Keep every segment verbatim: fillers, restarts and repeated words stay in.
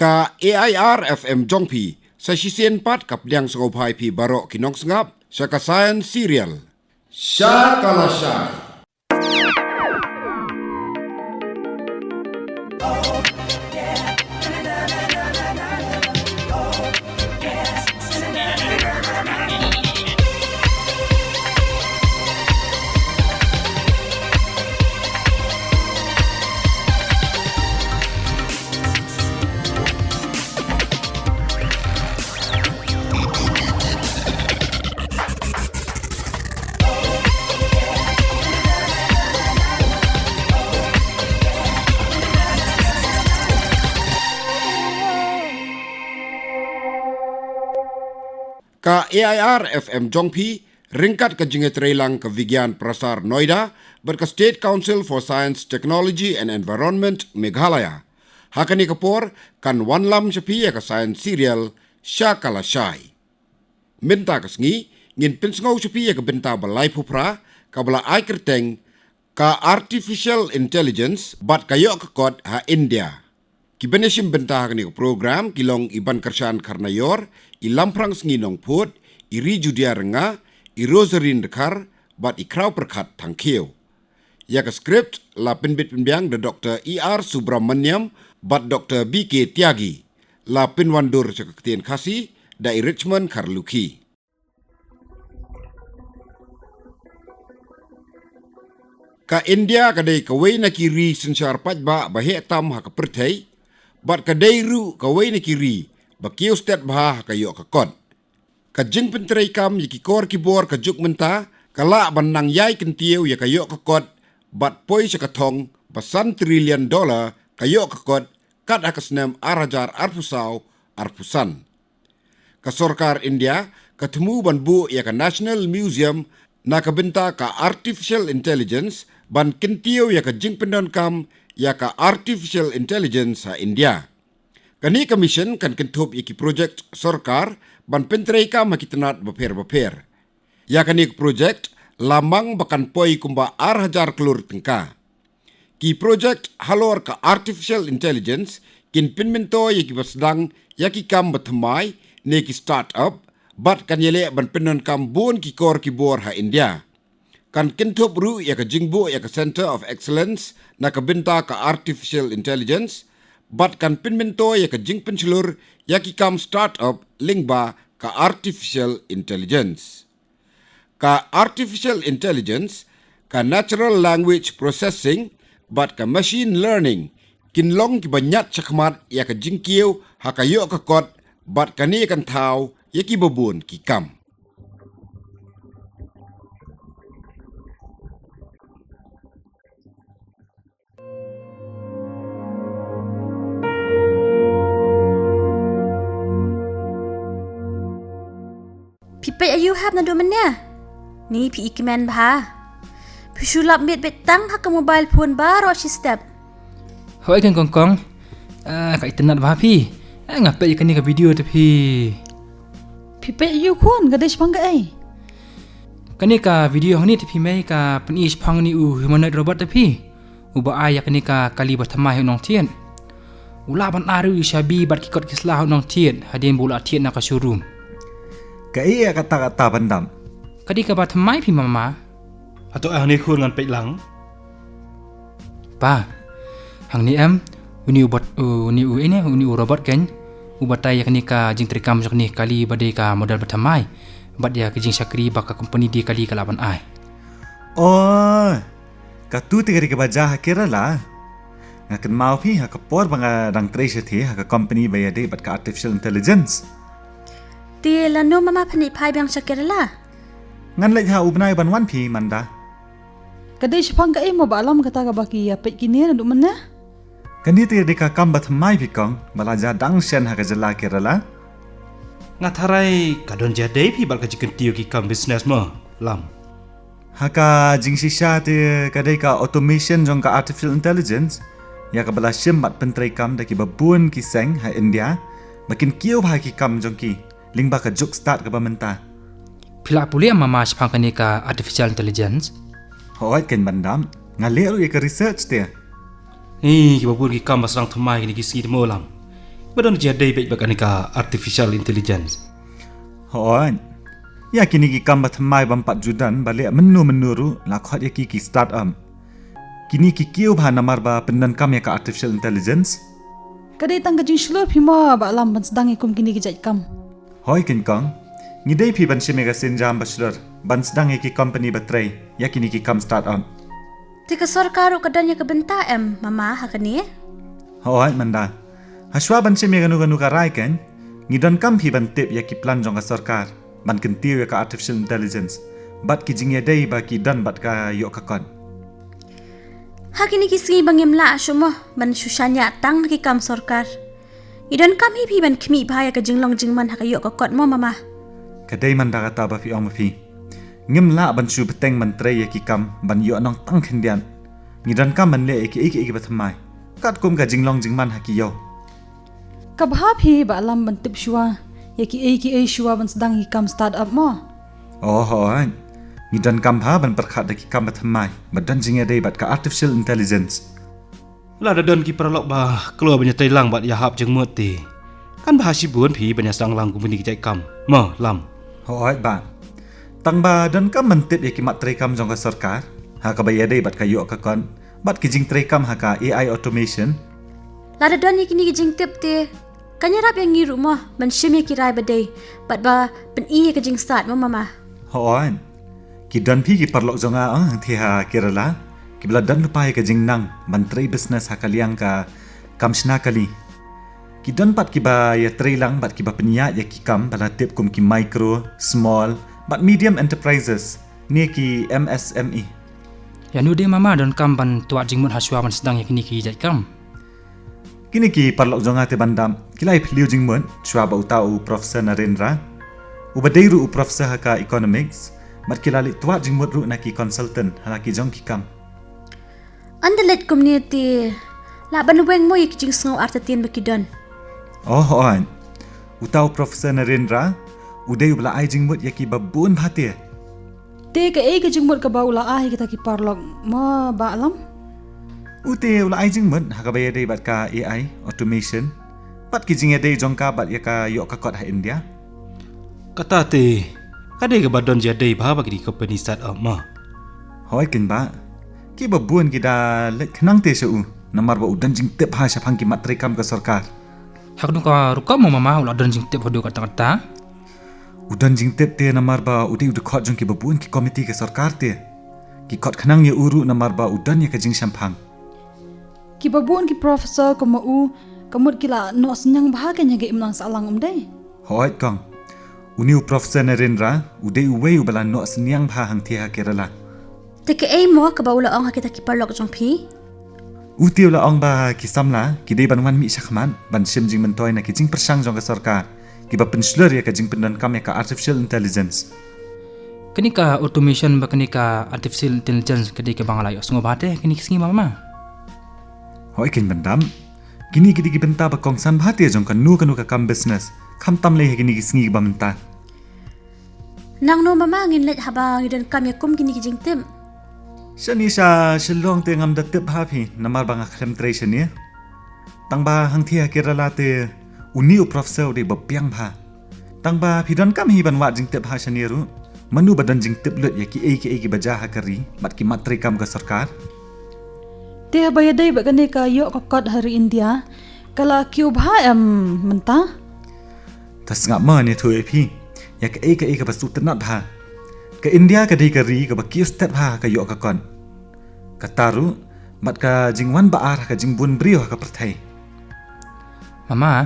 Ka A I R F M jong phi, sa shisien pat ka pdiang sngewbha ïa phi baroh ki nongsngap sha ka Science Serial. Sha ka lashai. Ka A I R F M jong phi, ryngkat ka jingïatreilang ka Vigyan Prasar Noida bad ka State Council for Science, Technology and Environment Meghalaya, ha kane ka por kan wanlam sha phi ïa ka Science Serial Sha ka lashai. Mynta ka sngi ngin pynsngew sha phi ïa ka bynta ba laiphew phra kaba la ai kyrteng Ka Artificial Intelligence bad ka ïoh ka kot ha India. Ki ban ïashim bynta ha kane ka program ki long i Bankyrshan Kharnaior, i Lamphrang Sngi Nongphut, i Ri Judia Rnga, i Rosarine Dkhar bad i Khrawpyrkhat Thangkhiew. Ïa ka script la pynbit pynbiang da Doktor E R Subramaniam bad Doktor B K Tyagi. La pynwandur sha ka ktien Khasi da i Richmond Kharlukhi. Ka India ka dei kawei na ki ri synshar paidbah ba heh tam ha ka pyrthei, bad ka dei ruh kawei na ki ri ba kiew stet bha ha ka ïoh ka kot. Ka jingpyntreikam ïa ki kor ki bor ka juk mynta ka lah ban nang ïai kyntiew ïa ka ïoh ka kot, bad poi sha ka thong ba san trillion dollar ka ïoh ka kot kat ha ka snem ar hajar arphew saw arphew san. Ka sorkar India ka thmu ban buh ïa ka National Museum na ka bynta ka Artificial Intelligence, ban kyntiew ïa ka jingpyndonkam ïa ka Artificial Intelligence ha India. Kane ka mission kan kynthup ïa ki projek sorkar ban pyntreikam ha ki tnat bapher bapher. Ïa kane ka projek la mang ba kan poi kumba ar hajar klur tyngka. Ki projek halor ka Artificial Intelligence kin pynmyntoi ïa kiba sdang ïa ki kam bathymmai ne ki start-up, bad kan ïaleh ban pyndonkam bun ki kor ki bor ha India. Kan kynthup ruh ïa ka jingbuh ïa ka Centre of Excellence na ka bynta ka Artificial Intelligence, bad kan pynmyntoi ïa ka jingpynshlur ïa ki kam start-up lyngba ka Artificial Intelligence. Ka Artificial Intelligence, ka Natural Language Processing bad ka Machine Learning kin long kiba ñiad shakhmat ïa ka jingkiew ha ka ïoh ka kot, bad kane kan thaw ïa kiba bun ki kam. Phi peit aïu hap naduh mynne? Ni phi i kmen bha. Phi shu lap miet beit tang ha ka mobile phone baroh shi step. Hooid kong kong. Ah, ka itynnad bha phi. Ah, nga peit ïa kane ka video te phi. Phi peit aïu khun, ka dei shaphang kaei? Kane ka video hangne te phi mei, ka pyni shaphang une u humanoid robot te phi. Uba ai ïa kane ka kali bathymmai ha u nongthied. U lah ban ai ruh ïa u shabi bad ki kot ki sla ha u nongthied hadien ba u la thied na ka showroom. Kaei ïa kata kata Ban Dam? Ka dei kaba thymmai phi mama. Hato hangne khun ngan peit lang? Pa, hangne em, une u bot, une u, ine, une u robot kein, u batai ïa kane ka jingtreikam jong kane ka kali ba dei ka model bathymmai bad ïa ka jingshakri ba ka company Dee Kali ka lah ban ai. Oh, katu te ka dei kaba jia ha Kerala. Nga kynmaw phi ha ka por ba nga dang trei shathie ha ka company ba ïadei bad ka artificial intelligence. Te lano mama phin ïaid phai biang sha Kerala? Ngan leit ha u bnai ban wan phi Manda. Ka dei shaphang kaei mo Ba Lam kata kaba ki ïa peit kine naduh mynne? Kane te dei ka kam bathymmai phi kong, ba la jia dang shen ha ka jylla Kerala. Nga tharai ka don jia dei phi bad ka jingkyntiew ki kam business mo Lam. Ha ka jingshisha te ka dei ka automation jong ka artificial intelligence, ïa kaba la shim bad pyntreikam da kiba bun ki seng ha India ba kin kiew bha ki kam jong ki lyngba ka juk stad kaba mynta. Phi la pule mama shaphang kane ka artificial intelligence? Hooid kein Ban Dam, nga leh ruh ïa ka research te. Hi, kiba bun ki kam ba sdang thymmai kine ki sngi te mo Lam. Ba don jia dei bad kane ka artificial intelligence. Hooid. Ïa kine ki kam ba thymmai bym pat ju don ba leh mynno mynno ruh la khot ïa ki ki start up. Kine ki kiew bha namar ba pyndonkam ïa ka artificial intelligence. Ka dei tang ka jingshlur phi mo Bah Lam ban sdang ïa kum kine ki jait kam. Hooid keiñ kong. Ngi dei phi ban shim ïa ka sienjam ba shlur ban sdang ïa ki company ba trei ïa kine ki kam start up. Te ka sorkar ruh ka don ïa ka bynta em Mama ha kane? Hooid Manda. Hashwa ban shim ïa kano kano ka rai keiñ, ngi donkam phi ban tip ïa ki plan jong ka sorkar ban kyntiew ïa ka artificial intelligence bad ki jingïadei ba ki don bad ka ïoh ka kot. Ha kine ki sngi ba ngim lah shuh mo ban shu shaniah tang ha ki kam sorkar, ngi donkam hi phi ban khmih bha ïa ka jinglong jingman ha ka ïoh ka kot mo Mama. Ka dei Manda kata ba phi ong ma phi. Ngim lah ban shu bteng ban trei ïa ki kam ban ïoh nong tang khyndiat. Ngi donkam ban leh ïa kiei kiei kiba thymmai katkum ka jinglong jingman ha ki ïew. Ka bha phi Bah Lam ban tip shuwa ïa kiei kiei shuwa ban sdang ïa ki kam start up mo. Oh hooid. Ngi donkam bha ban pyrkhat da ki kam ba thymmai ba don jingïadei bad ka artificial intelligence. Lada don ki paralok ba kloi ban ïatrei lang bad ïahap jingmut te kan bha shibun phi ban ïasdang lang kum kine ki jait kam mo Lam. Hooid Bah. Tang ba donkam ban tip ïa ki mat treikam jong ka sorkar ha kaba ïadei bad ka ïoh ka kot bad ki jingtreikam ha ka A I automation. Lada don ïa kine ki jingtip te kan ïarap ïa ngi ruh mo ban shim ïa ki rai ba dei bad ba pyni ïa ka jingstad mo Mama. Hooid. Ki don phi ki paralok jong nga ong hangthie ha Kerala kiba la don lypa ïa ka jingnang ban trei business ha ka liang ka kam shna kali. Ki don pat kiba ïatrei lang bad kiba pynïaid ïa ki kam ba la tip kum ki micro, small bad medium enterprises ne ki M S M E. Ïa nu de Mama donkam ban twad jingmut hashwa ban sdang ïa kine ki jait kam. Kine ki paralok jong nga te Bah Lam ki la ïa phylliew jingmut shuwa ba uta u Professor Narendra uba dei ruh u professor ha ka economics bad ki la leit twad jingmut ruh na ki consultant ha la ki jong ki kam. Ynda leit kumne te lah ban weng mo ïa ki jingsngew artatien ba ki don. Oh hooid. Uta u Professor Narendra u dei uba la ai jingmut ïa ki ba bun bha te. Te kaei ka jingmut kaba u la ai kita ki paralok mo Bah Lam? U te u la ai jingmut ha kaba ïadei bad ka A I automation bad ki jingïadei jong ka bad ïa ka ïoh ka kot ha India. Kata te ka dei kaba don jia dei bha ba kine ki company start up mo. Hooid keiñ Bah. Kiba bun ki da leit khnang te sha u namar ba u don jingtip bha shaphang ki mat treikam ka sorkar. Ha kano ka rukom mo Mama u la don jingtip haduh katta katta? U don jingtip te namar ba u dei u dkhot jong kiba bun ki komiti ka sorkar te. Ki khot khnang ïa u ruh namar ba u don ïa ka jingshemphang. Kiba bun ki professor kum u ka mut ki la noh synñiang bha keiñ ha ka imlang sahlang um dei? Hooid kong. Une u Professor Narendra u dei uwei uba la noh synñiang bha hangthie ha Kerala. Te kaei mo kaba u la ong ha kita ki paralok jong phi? U te u la ong ba ki samla ki dei ban wan mih shakhmat ban shim jingmyntoi na ki jingpyrshang jong ka sorkar kiba pynshlur ïa ka jingpyndonkam ïa ka artificial intelligence. Kane ka automation bad kane ka artificial intelligence ka dei kaba nga la ïohsngew bha te kine ki sngi Mama. Hooid keiñ Bah Lam. Kine ki dei ki bynta ba kongsan bha te jong kano kano ka kam business khamtam lei ha kine ki sngi kiba mynta. Nangno Mama ngin leit haba ngi donkam ïa kum kine ki jingtip? Shane sha Shillong te ngam da tip bha phi namar ba nga khlem trei shane. Tang ba hangthie ha Kerala te une u professor u dei ba biang bha. Tang ba phi donkam hi ban wad jingtip ha shane ruh. Mano ba don jingtip lut ïa kiei kiei kiba jia ha ka ri bad ki mat treikam ka sorkar. Te haba ïadei bad kane ka ïoh ka kot ha ri India ka la kiew bha em mynta? Ta sngap ma ne thuh ïa phi ïa kaei kaei kaba sngewtynnat bha. Ka India ka dei ka ri kaba kiew stet bha ka ïoh ka kot. Kata ruh bad ka jingwan ba ar ha ka jingbun briew ha ka pyrthei. Mama,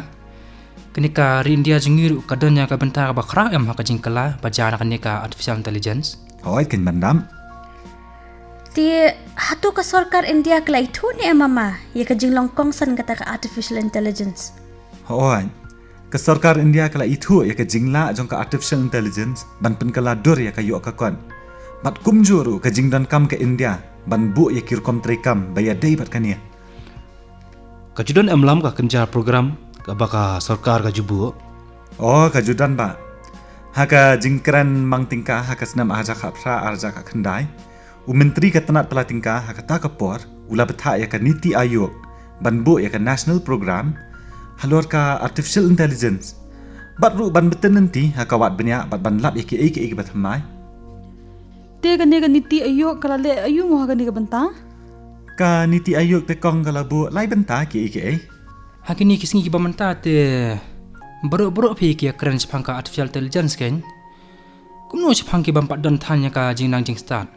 kane ka ri India jong ngi ruh ka don ïa ka bynta kaba khraw em ha ka jingkylla ba jia na kane ka artificial intelligence? Hooid keiñ Bah Lam. Te hato ka sorkar India ka la ithuh ne em Mama ïa ka jinglong kongsan kata ka artificial intelligence? Hooid. Ka sorkar India ka la ithuh ïa ka jinglah jong ka artificial intelligence ban pynkylla dur ïa ka ïoh ka kot. Bad kumjuh ruh ka jingdonkam ka India ban buh ïa ki rukom treikam ba ïadei bad kane. Ka ju don em Lam ka kynja program kaba ka sorkar ka ju buh? Oh, ka ju don Bah. Ha ka jingkren mang tyngka ha ka snem arhajar khatphra arhajar khatkhyndai, u Myntri ka tnat pla tyngka ha kata ka por u la bthah ïa ka NITI Aayog ban buh ïa ka national program halor ka artificial intelligence. Bad ruh ban bteng nanti ha ka wad bniah bad ban lap ïa kiei kiei kiba thymmai. Te kane ka NITI Aayog ka la leh aïu mo ha kane ka bynta? Ka NITI Aayog te kong ka la buh lai bynta kiei kiei. Ha kine ki sngi kiba mynta te baroh baroh phi ki ïakren shaphang ka artificial intelligence kein. Kumno shaphang ki bym pat don than ïa ka jingnang jingstad?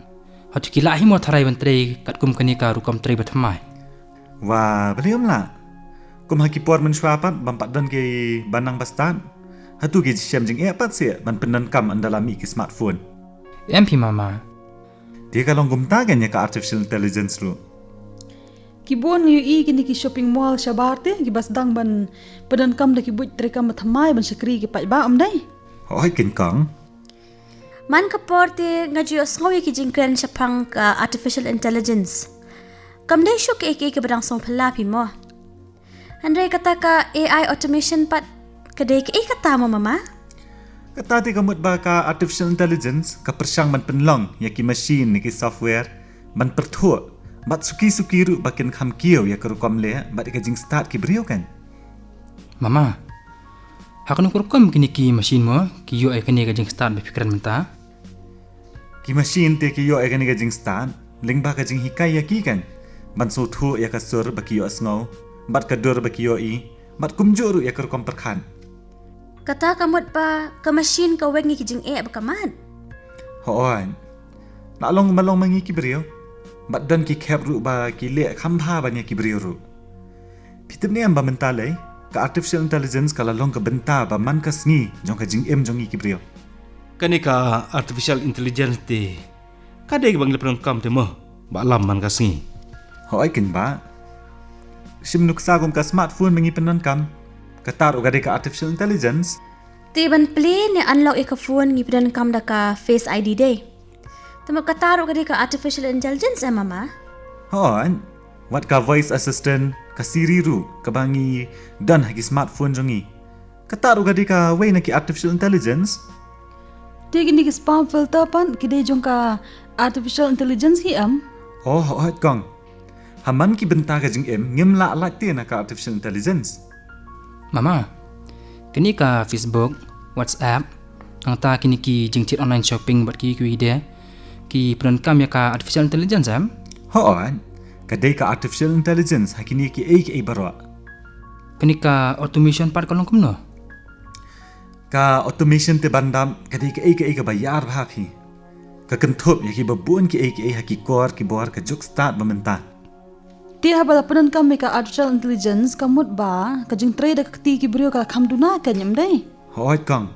Hato ki lah hi mo tharai ban trei katkum kane ka rukom trei ba thymmai? Wa, balei ym lah? Kum ha ki por mynshuwa pat bym pat don ki ba nang ba stad. Hato ki shem jingeh pat seh ban pyndonkam ynda la mih ki smartphone? Em phi mama. Te ka long kumta kein ïa ka artificial intelligence ruh. Ki bun ngi ïohi kine ki shopping mall shabar te kiba sdang ban pyndonkam da ki buit treikam ba thymmai ban shakri ki paidbah, ym dei? Hooid kein kong. Man ka por te nga ju ïohsngew ïa ki jingkren shaphang ka artificial intelligence. Kam dei shuh kaei kaei kaba dang sngewphylla phi mo. Hynrei kata ka A I automation pat ka dei kaei kata mo mama? Kata te ka mut ba ka artificial intelligence ka pyrshang ban pynlong ïa ki machine ne ki software ban pyrthuh bad suki suki ruh ba kin kham kiew ïa ka rukom leh bad ïa ka jingstad ki briew kein. Mama, ha kano ka rukom kine ki machine mo ki ïoh ïa kane ka jingstad ba phi kren mynta? Ki machine te ki ïoh ïa kane ka jingstad lyngba ka jinghikai ïa ki kein ban sngewthuh ïa ka sur ba ki ïohsngew bad ka dur ba ki ïohi bad kumjuh ruh ïa ka rukom pyrkhat. Kata ka mut ba ka machine ka weng ïa ki jingeh ba ka mat? Hooid. La long ba long ma ngi ki briew bad don ki khep ruh ba ki leh kham bha ban ïa ki briew ruh. Phi tip ne em ba mynta lei ka artificial intelligence ka la long ka bynta ba man ka sngi jong ka jingim jong ngi ki briew. Kane ka artificial intelligence te ka dei kaba ngi la pyndonkam te mo ba lam man ka sngi? Hooid kein bah. Shim nuksa kum ka smartphone ba ngi pyndonkam, kata ruh ka dei ka artificial intelligence. Te ban plie ne unlock ïa ka phone ngi pyndonkam da ka Face I D dei. Te mo kata ruh ka dei ka artificial intelligence em mama? Hooid. Wat ka voice assistant, ka Siri ruh kaba ngi don ha ki smartphone jong ngi, kata ruh ka dei kawei na ki artificial intelligence. Te kine ki spam filter pat ki dei jong ka artificial intelligence hi em? Oh hooid kong. Ha man ki bynta ka jingim ngim lah lait te na ka artificial intelligence. Mama, kine ka Facebook, WhatsApp, nangta kine ki jingthied online shopping bad kiwei kiwei de ki pyndonkam ïa ka artificial intelligence em? Hooid. Ka dei ka artificial intelligence ha kine kiei kiei baroh. Kane ka automation pat ka long kumno? Ka automation te ban dap ka dei kaei kaei kaba ïar bha phi. Ka kynthup ïa kiba bun kiei kiei ha ki kor ki bor ka juk stad ba mynta. Te haba la pyndonkam ïa ka artificial intelligence ka mut ba ka jingtrei da ka kti ki briew ka la kham duna kein ym dei? Hooid kong.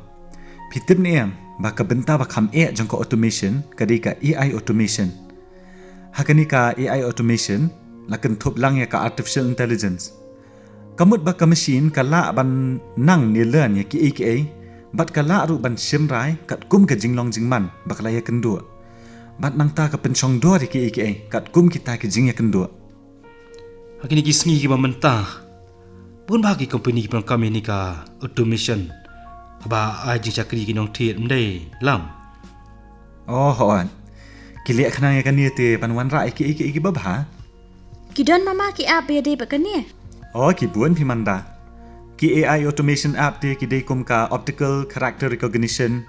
Phi tip ne em ba ka bynta ba kham eh jong ka automation ka dei ka A I automation. Ha kane ka A I automation la kynthup lang ïa ka artificial intelligence. Ka mut ba ka machine ka lah ban nang ne learn ïa kiei kiei bad ka lah ruh ban shim rai katkum ka jinglong jingman ba ka la ïakynduh. Bad nangta ka pynshong dor ïa kiei kiei katkum kita ki jingïakynduh. Ha kine ki sngi kiba mynta bun bha ki company ki pyndonkam ïa kane ka automation haba ai jingshakri ki nongthied, ym dei lam? Oh hooid. Ki leh khnang ïa kane te ban wanrah ïa kiei kiei kiba bha. Ki don mama ki app ba ïadei bad kane? Oh ki bun phi Manda. Ki A I automation app te ki dei kum ka optical character recognition,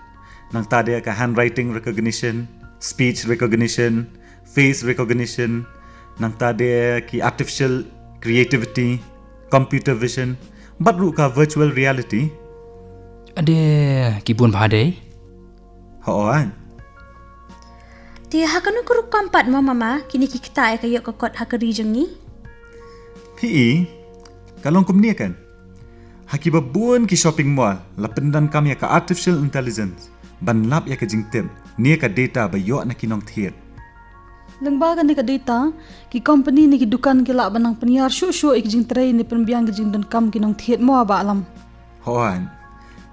nangta de ka handwriting recognition, speech recognition, face recognition, nangta de ki artificial creativity, computer vision bad ruh ka virtual reality. Ade, ki bun bha dei. Hooid. Te ha kano ka rukom pat mo mama kine ki ktah ïa ka ïoh ka kot ha ka ri jong ngi? Phi i, ka long kumne kein. Ha kiba bun ki shopping mall la pyndonkam ïa ka artificial intelligence ban lap ïa ka jingtip ne ka data ba ïoh na ki nongthied. Lyngba kane ka data ki company ne ki dukan ki lah ban nang pynïar shuh shuh ïa ki jingtrei ne pynbiang ki jingdonkam ki nongthied mo ba lam? Hooid.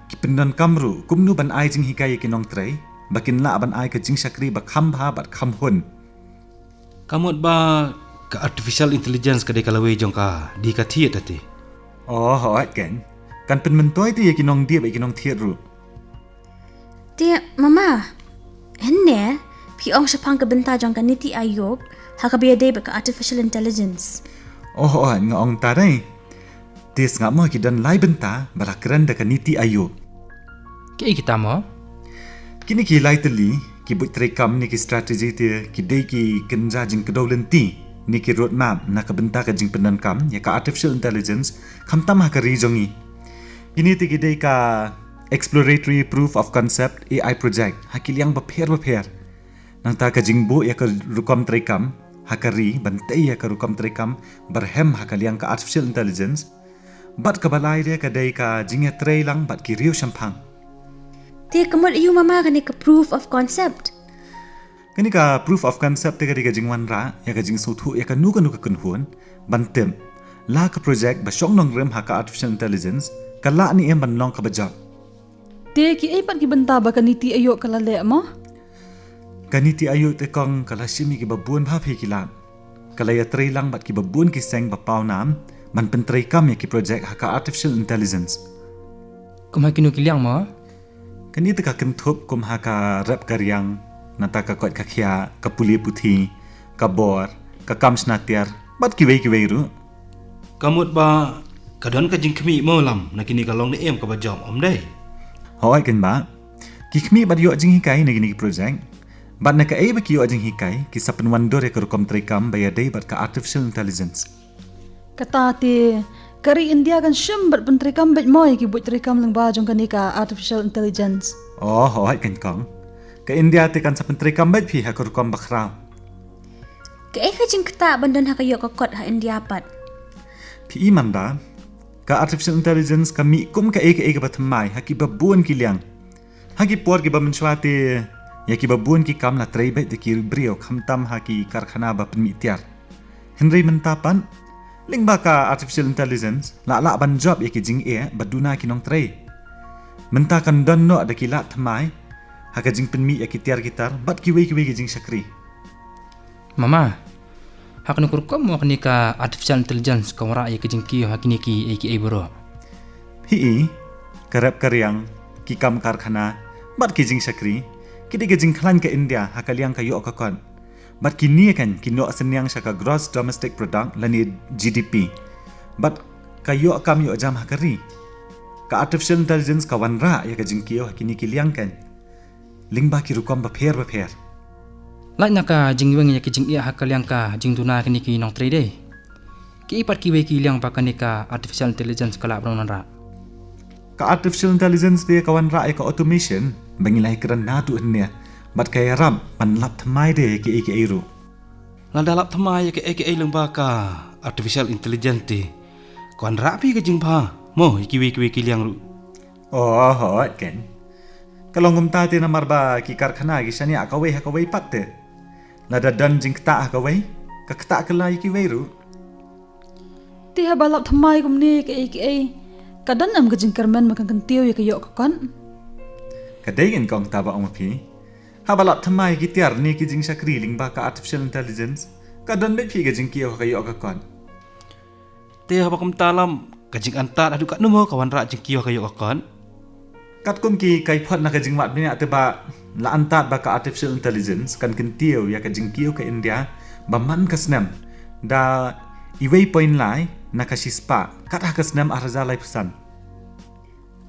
Ki pyndonkam ruh kumno ban ai jinghikai ïa ki nongtrei ba kin lah ban ai ka jingshakri ba kham bha bad kham hun. Ka mut ba ka artificial intelligence ka dei ka lawei jong ka dei ka thied te? Oh hooid kein. Kan pynmyntoi te ïa ki nongdie bad ïa ki nongthied ruh. Te mama, hynne phi ong shaphang ka bynta jong ka NITI Aayog ha kaba ïadei bad ka artificial intelligence? Oh hooid, nga ong ta dei. Te sngap mo, ki don lai bynta ba la kren da ka NITI Aayog. Kiei kita mo? Kine ki lai tylli ki buit treikam ne ki strategy te ki dei ki kynja jingkdew lynti ne ki roadmap na ka bynta ka jingpyndonkam ïa ka artificial intelligence khamtam ha ka ri jong ngi. Kine te ki dei ka exploratory proof of concept A I project ha ki liang bapher bapher. Nangta ka jingbuh ïa ka rukom treikam ha ka ri ban tei ïa ka rukom treikam barhem ha ka liang ka artificial intelligence. Bad kaba lai de ka dei ka jingïatreilang bad ki riew shemphang. Te ka mut aïu mama kane ka proof of concept? Kane ka proof of concept te ka dei ka jingwanrah ïa ka jingsngewthuh ïa kano kano ka kynhun ban tip la ka project ba shong nongrim ha ka artificial intelligence ka lah ne em ban long kaba jop. Te kiei pat ki bynta ba ka NITI Aayog ka la leh mo? Ka NITI Aayog te kong ka la shim ïa kiba bun bha phi ki lad. Ka la ïatreilang bad kiba bun ki seng ba pawnam ban pyntreikam ïa ki project ha ka artificial intelligence. Kum ha kino ki liang mo? Kane te ka kynthup kum ha ka rep ka riang, nangta ka koit ka khiah, ka pule puthi, ka bor, ka kam shna tiar bad kiwei kiwei ruh. Ka mut ba ka don ka jingkhmih mo Lam, na kine ka long ne em kaba jop, ym dei? Hooid keiñ bah. Ki khmih bad ïoh jinghikai na kine ki project. Bad na kaei ba ki ïoh jinghikai, ki sa pynwandur ïa ka rukom treikam ba ïadei bad ka artificial intelligence. Kata te ka ri India kan shim bad pyntreikam beit mo ïa ki buit treikam lyngba jong kane ka artificial intelligence? Oh, hooid keiñ kong. Ka India te kan sa pyntreikam beit phi ha ka rukom bakhraw. Kaei ka jingktah ban don ha ka ïoh ka kot ha India pat? Phi i Manda, ka artificial intelligence ka mih kum kaei kaei kaba thymmai ha kiba bun ki liang. Ha ki por kiba mynshuwa te ïa kiba bun ki kam la trei beit da ki briew khamtam ha ki karkhana ba pynmih tiar. Hynrei mynta pat lyngba ka artificial intelligence la lah ban jop ïa ki jingeh ba duna ki nongtrei. Mynta kan don noh da ki lad thymmai ha ka jingpynmih ïa ki tiar ki tar bad kiwei kiwei ki jingshakri. Mama, ha kane ka rukom mo kane ka artificial intelligence ka wanrah ïa ka jingkiew ha kine kiei kiei baroh? Phi i, ka rep ka riang, ki kam karkhana bad ki jingshakri ki dei ka jingkhlaiñ ka India ha ka liang ka ïoh ka kot. Bad kine keiñ ki noh synñiang sha ka gross domestic product lane G D P. Bad ka ïoh kam ïoh jam ha ka ri. Ka artificial intelligence ka wanrah ïa ka jingkiew ha kine ki liang keiñ lyngba ki rukom bapher bapher. Lait na ka jingweng ïa ki jingeh ha ka liang ka jingduna kine ki nongtrei de, kiei pat kiwei ki liang ba kane ka artificial intelligence ka lah ban wanrah? Ka artificial intelligence te ka wanrah ïa ka automation ba ngi la ïakren naduh hynne, bad ka ïarap ban lap thymmai de ïa kiei kiei ruh. Lada lap thymmai ïa kiei kiei lyngba ka artificial intelligence te, ka wanrah phi ka jingbha mo ïa kiwei kiwei ki liang ruh? Oh, hooid keiñ. Ka long kumta te namar ba ki karkhana ki shaniah kawei ha kawei pat te. Lada don jingktah ha kawei, ka ktah kylla ïa kiwei ruh. Te haba lap thymmai kumne kiei kiei, ka don em ka jingkyrmen ba kan kyntiew ïa ka ïoh ka kot? Ka dei keiñ kong, tang ba ong ma phi, haba lap thymmai ki tiar ne ki jingshakri lyngba ka artificial intelligence, ka don beit phi ka jingkiew ha ka ïoh ka kot. Te haba kumta Lam, ka jingantad haduh katno mo ka wanrah jingkiew ha ka ïoh ka kot? Katkum ki kaiphod na ka jingwad bniah te bah, la antad ba ka artificial intelligence kan kyntiew ïa ka jingkiew ka India ba man ka snem da iwei point lai na ka shispah kat ha ka snem ar hajar laiphew san.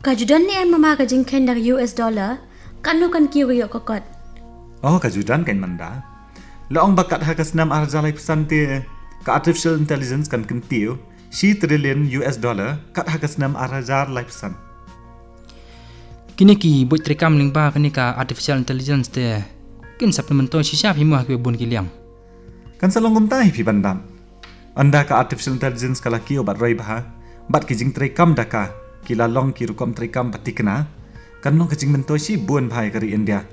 Ka ju don ne em mama ka jingkheiñ da ka U S dollar, katno kan kiew ka ïoh ka kot? Oh, ka ju don keiñ Manda. La ong ba kat ha ka snem ar hajar laiphew san te ka artificial intelligence kan kyntiew shi trillion U S dollar kat ha ka snem ar hajar laiphew san. Kine ki buit treikam lyngba kane ka artificial intelligence te kin sa pynmyntoi shisha phi mo ha kiba bun ki liang? Kan sa long kumta hi phi Manda. Ynda ka artificial intelligence ka la kiew bad roi bha, bad ki jingtreikam da ka ki la long ki rukom treikam ba thikna, kan long ka jingmyntoi shibun bha ïa ka ri India.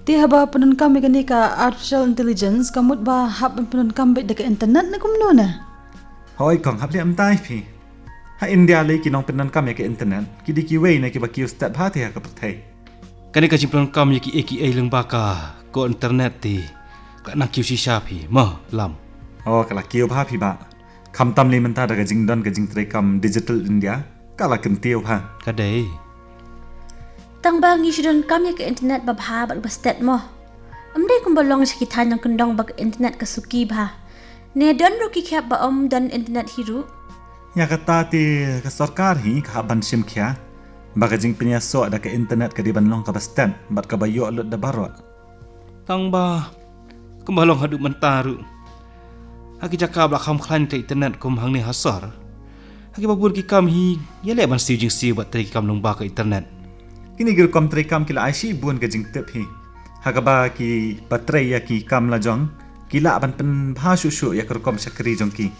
Te haba pyndonkam ïa kane ka artificial intelligence ka mut ba hap ban pyndonkam beit da ka internet ne kumno ne? Hooid kong, hap leh kumta hi phi. Ha India lei ki nongpyndonkam ïa ka internet ki dei kiwei na kiba kiew stet bha te ha ka pyrthei. Kane ka jingpyndonkam ïa kiei kiei lyngba ka, ka internet te ka nang kiew shisha phi mo Lam? Oh, ka la kiew bha phi bah. Khamtam lei mynta da ka jingdon ka jingtreikam Digital India, ka la kyntiew bha. Ka dei. Tang ba ngi shu donkam ïa ka internet ba bha bad ba stet mo. Ym dei kumba long sha ki thaiñ nongkyndong ba ka internet ka suki bha. Ne don ruh ki khep ba ym don internet hi ruh. Ïa kata te ka sorkar hi ka hap ban shim khia ba ka jingpynïasoh da ka internet ka dei ban long kaba stet bad kaba ïoh lut da baroh. Tang ba kumba long haduh mynta ruh, ha ki jaka ba la kham khlaiñ ka internet kum hangne ha sor, ha kiba bun ki kam hi ïaleh ban siew jingsiew bad trei ki kam lyngba ka internet. Kine ki rukom trei kam ki la ai shibun ka jingtip hi, ha kaba kiba trei ïa ki kam la jong ki lah ban pynbha shuh shuh ïa ka rukom shakri jong ki.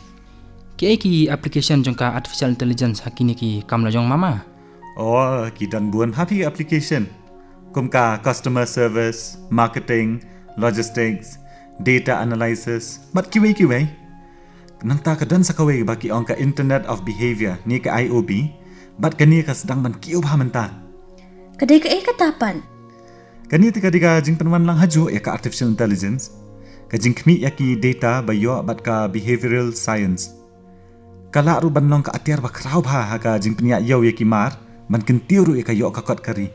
Kiei ki application jong ka artificial intelligence ha kine ki kam la jong, Mama? Oh, ki don bun bha phi application, kum ka customer service, marketing, logistics, data analysis bad kiwei kiwei. Nangta ka don sa kawei ba ki ong ka Internet of Behavior ne ka I O B, bad kane ka sdang ban kiew bha mynta. Ka dei kaei kata pat? Kane te ka dei ka jingpynwan lang hajuh ïa ka artificial intelligence, ka jingkhmih ïa ki data ba ïoh bad ka behavioral science. Ka lah ruh ban long ka atiar ba khraw bha ha ka jingpynïaid ïew ïa ki mar, ban kyntiew ruh ïa ka ïoh ka kot ka ri.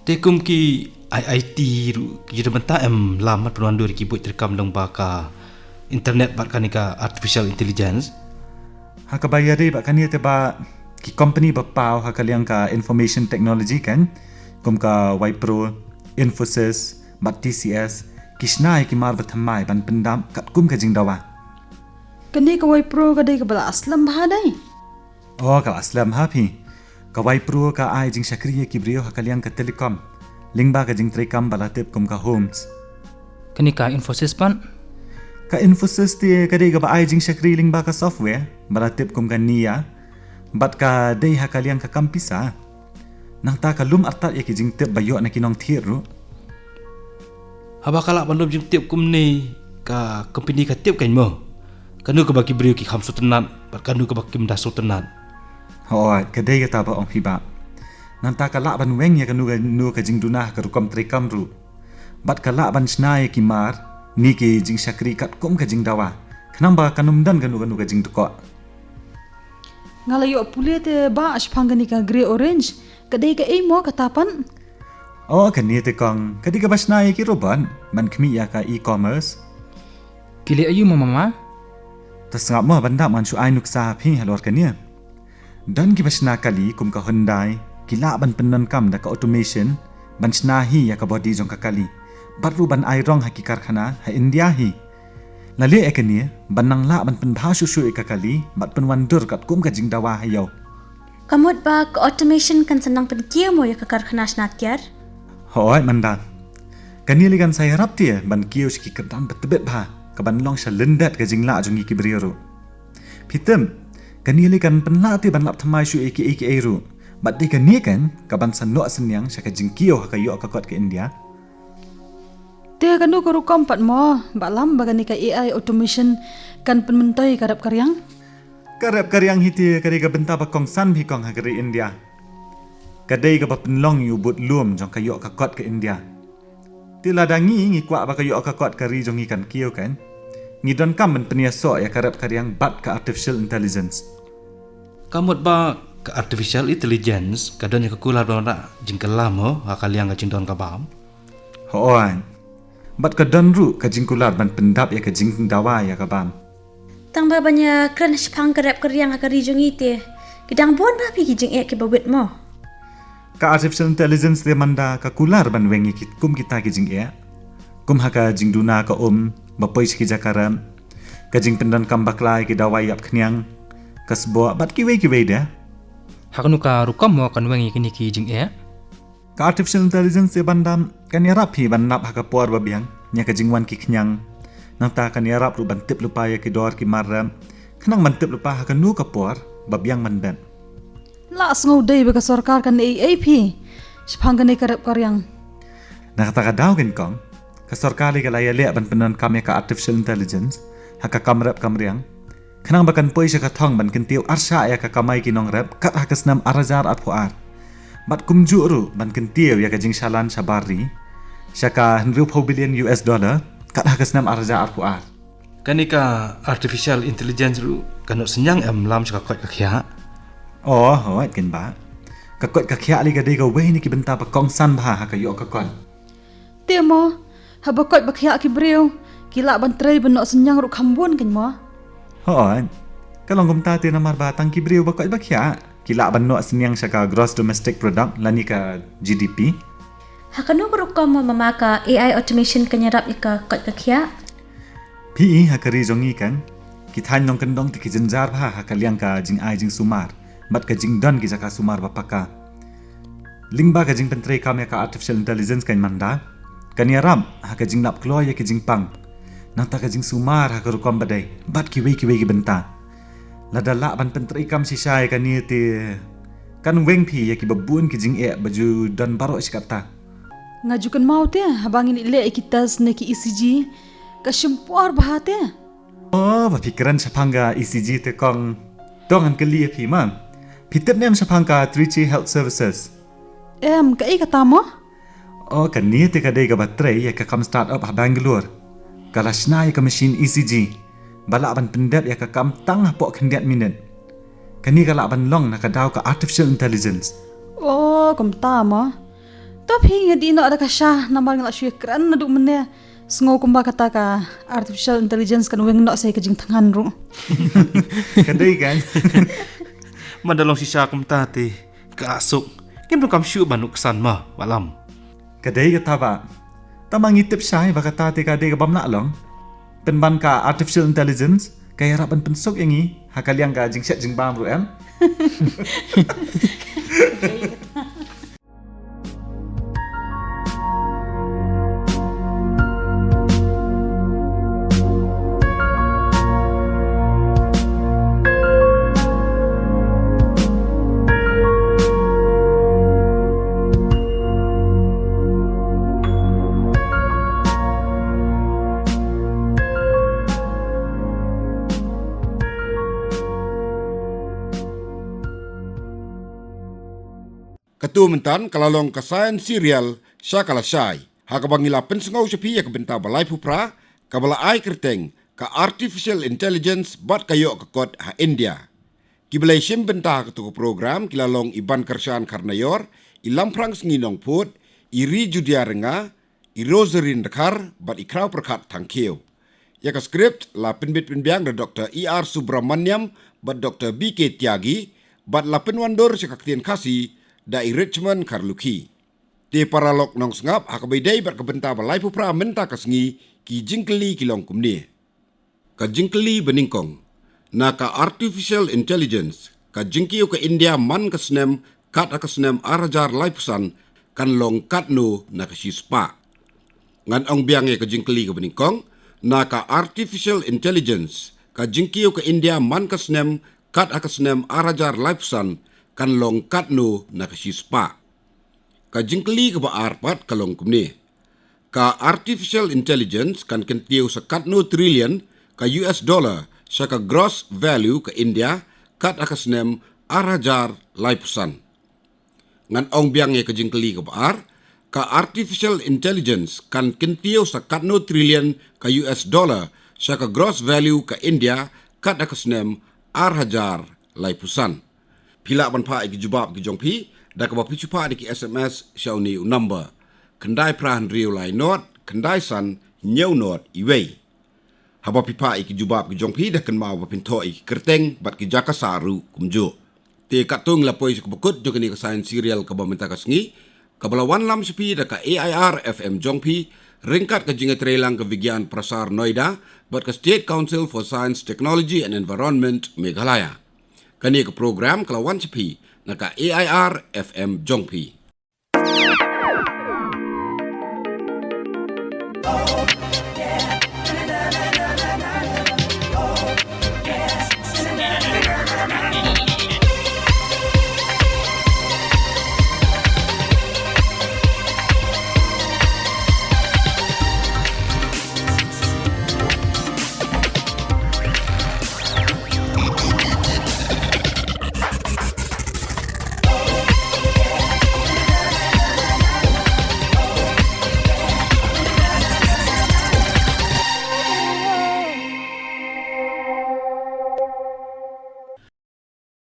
Te kum ki I I T ruh ki ju da bynta em lam ban pynwan dur ïa ki buit treikam lyngba ka internet bad kane ka artificial intelligence? Ha kaba ïadei bad kane te ba ki company ba paw ha ka liang ka information technology kan, kum ka Wipro, Infosys bad T C S, ki shna ïa ki mar ba thymmai ban pyndap katkum ka jingdawa. Kane ka Wipro ka dei kaba la slem bha dei? Oh, ka la slem bha phi. Ka Wipro ka ai jingshakri ïa ki briew ha ka liang ka telecom, lyngba ka jingtreikam ba la tip kum ka Homes. Kane ka Infosys pat? Ka Infosys te ka dei kaba ai jingshakri lyngba ka software ba la tip kum ka Nia, bad ka dei ha ka liang ka kam pisa. Nangta ka lum artat ïa ki jingtip ba ïoh na ki nongthied ruh. Haba ka lah ban lum jingtip kumne, ka company ka tip kan mo kano kaba ki briew ki kham sngewtynnat bad kano kaba kim da sngewtynnat. Hooid, ka dei kata ba ong phi bah. Nangta ka lah ban weng ïa kano kano ka jingduna ha ka rukom treikam ruh, bad ka lah ban shna ïa ki mar ne ki jingshakri katkum ka jingdawa, khnang ba kan ym don kano kano ka jingdkhoh. Nga la ïoh pule te bah shaphang kane ka Grey Orange, ka dei kaei mo kata pat? Oh, kane te kong ka dei kaba shna ïa ki robot ban khmih ïa ka e-commerce. Ki leh aïu mo, Mama? To sngap mo, ban dap ngan shu ai nuksa ha phi halor kane. Don kiba shna kali kum ka Hyundai, ki lah ban pyndonkam da ka automation ban shna hi ïa ka body jong ka kali, bad ruh ban ai rong ha ki karkhana ha India hi. La leh ïa kane ban nang lah ban pynbha shuh shuh ïa ka kali bad pynwandur katkum ka jingdawa ha ïew. Ka mut ba ka automation kan sa nang pynkiew mo ïa ka karkhana shna tiar? Hooid, mynta kane lei kan sa ïarap te ban kiew sha ki kyrdan ba tbit bha, kaban long sha lyndet ka jinglah jong ngi ki briew ruh. Phi tip, kane lei kan pynlah te ban lap thymmai shuh ïa kiei kiei ruh, bad dei kane kan kaban sa noh synñiang sha ka jingkiew ha ka ïoh ka kot ka India. Te kano ka rukom pat mo, bah, lam ba kane ka A I automation kan pynmyntoi ka rep ka riang? Ka rep ka riang hi te ka dei ka bynta ba kongsan bha kong ha ka ri India. Ka dei kaba pynlong ïa u budlum jong ka ïoh ka kot ka India. Te lada ngi ngi kwah ba ka ïoh ka kot ka ri jong ngi kan kiew kan, ngi donkam ban pynïasoh ïa ka rep ka riang bad ka artificial intelligence. Ka mut ba ka artificial intelligence ka don ïa ka kular ba wanrah jingkylla mo ha ka liang ka jingdon ka bam? Hooid. Bad ka don ruh ka jingkular ban pyndap ïa ka jingdawa ïa ka bam. Tang ba ban ïakren shaphang ka rep ka riang ha ka ri jong ngi te, ki dang bun bha phi ki jingeh kiba wit mo. Ka artificial intelligence te mynta ka kular ban weng ïa ki kum kita ki jingeh, kum ha ka jingduna ka um ba poi sha ki jaka rep, ka jingpyndonkam bakla ïa ki dawai ïap khñiang, ka sboh bad kiwei kiwei de. Ha kano ka rukom mo kan weng ïa kine ki jingeh? Ka artificial intelligence te mynta kan ïarap hi ban nap ha ka por ba biang ïa ka jingwan ki khñiang. Nangta kan ïarap ruh ban tip lypa ïa ki dor ki mar rep, khnang ban tip lypa ha kano ka por ba biang ban bet. La sngew dei ba ka sorkar kan ei ei phi shaphang kane ka rep ka riang? Na kata ka daw kong, ka sorkar lei ka la ïaleh ban pyndonkam ïa ka artificial intelligence ha ka kam rep kam riang, khnang ba kan poi sha ka thong ban kyntiew arshah ïa ka kamai ki nongrep kat ha ka snem ar hajar arphew ar. Bad kumjuh ruh ban kyntiew ïa ka jingshalan shabar ri sha ka hynriewphew billion U S dollar kat ha ka snem ar hajar arphew ar. Kane ka artificial intelligence ruh kan noh synñiang em lam sha ka koit ka khiah? Oh, hooid kong bah. Ka koit ka khiah lei ka dei kawei na ki bynta ba kongsan bha ha ka ïoh ka kot. Te mo, haba koit ba khiah ki briew, ki lah ban trei ban noh synñiang ruh kham bun kong mo? Hooid. Ka long kumta te namar ba tang ki briew ba koit ba khiah ki lah ban noh synñiang sha ka gross domestic product lane ka G D P. Ha kano ka rukom ma ma ka A I automation kan ïarap ïa ka koit ka khiah? Phi i ha ka ri jong ngi kan, ki thaiñ nongkyndong te ki jynjar bha ha ka liang ka jingai jingsumar bad ka jingdon ki jaka sumar ba paka. Lyngba ka jingpyntreikam ïa ka artificial intelligence kan mynta kan ïarap ha ka jinglap kloi ïa ki jingpang, nangta ka jingsumar ha ka rukom ba dei bad kiwei kiwei ki bynta. Lada lah ban pyntreikam shisha ïa kane te kan weng phi ïa kiba bun ki jingeh ba ju don baroh shi katta. Nga ju kynmaw te haba ngin ïaleh ïa ki test ne ki E C G, ka shim por bha te. Oh, ba phi kren shaphang ka E C G te kong, to ngan kylli ïa phi ma, phi tip ne em shaphang ka Trichy Health Services? Em, kaei kata mo? Oh, kane te ka dei kaba trei ïa ka kam start up ha Bangalore. Ka la shna ïa ka machine E C G ba lah ban pyndep ïa ka kam tang hapoh khyndiat minit. Kane ka lah ban long na ka daw ka artificial intelligence. Oh, kumta mo. To phi, nga dih noh da ka sha namar nga la shu ïakren naduh mynne. Sngew kumba kata ka artificial intelligence kan weng noh sa ïa ka jingthngan ruh. Ka dei kan? Manda long shisha kumta te ka suk, ngim donkam shuh ban nuksan ma, Bah Lam. Ka dei kata Bah. Tangba ngi tip shai ba kata te ka dei kabym lah long. Pynban ka artificial intelligence ka ïarap ban pynsuk ïa ngi ha ka liang ka jingshet jingbam ruh em. Katu mynta ka la long ka Science Serial sha ka lashai, ha kaba ngi la pynsngew sha phi ïa ka bynta ba laiphew phra kaba la ai kyrteng ka Artificial Intelligence bad ka ïoh ka kot ha India. Kiba la shim bynta ha katu ka program ki la long i Bankyrshan Kharnaior, i Lamphrang Sngi Nongput, i Ri Judia Rynga, i Rosary Dkhar bad i Khraw Pyrkhat Thangkhiew. Ïa ka script la pynbit pynbiang da Doctor E R Subramaniam bad Doctor B K Tyagi, bad la pynwandur sha ka ktien Khasi da i Richmond Kharlukhi. Te paralok nongsngap, ha kaba ïadei bad ka bynta ba laiphew phra mynta ka sngi, ki jingkylli ki long kumne. Ka jingkylli ba nyngkong: na ka artificial intelligence, ka jingkiew ka India man ka snem kat ha ka snem ar hajar laiphew san kan long katno na ka shispah? Ngan ong biang ïa ka jingkylli kaba nyngkong: na ka artificial intelligence, ka jingkiew ka India man ka snem kat ha ka snem ar hajar laiphew san kan long katno na ka shispah? Ka jingkylli kaba ar pat ka long kumne: ka artificial intelligence kan kyntiew sa katno trillion ka U S dollar sha ka gross value ka India kat ha ka snem ar hajar laiphew san? Ngan ong biang ïa ka jingkylli kaba ar: ka artificial intelligence kan kyntiew sa katno trillion ka U S dollar sha ka gross value ka India kat ha ka snem ar hajar laiphew san? Phi lah ban phah ïa ki jubab ki jong phi da kaba phi shu phah da ki S M S sha une u number: khyndai phra hynriew lai nod khyndai san hynñiew nod iwei. Haba phi phah ïa ki jubab ki jong phi, da kynmaw ba phin thoh ïa ki kyrteng bad ki jaka sah ruh kumjuh. Te katto ngi la poi sha kaba kut jong kane ka Science Serial kaba mynta ka sngi, kaba la wanlam sha phi da ka A I R F M jong phi, ryngkat ka jingïatreilang ka Vigyan Prasar Noida bad ka State Council for Science, Technology and Environment, Meghalaya. Kane ka program ka la wan sha phi na ka A I R F M jong phi.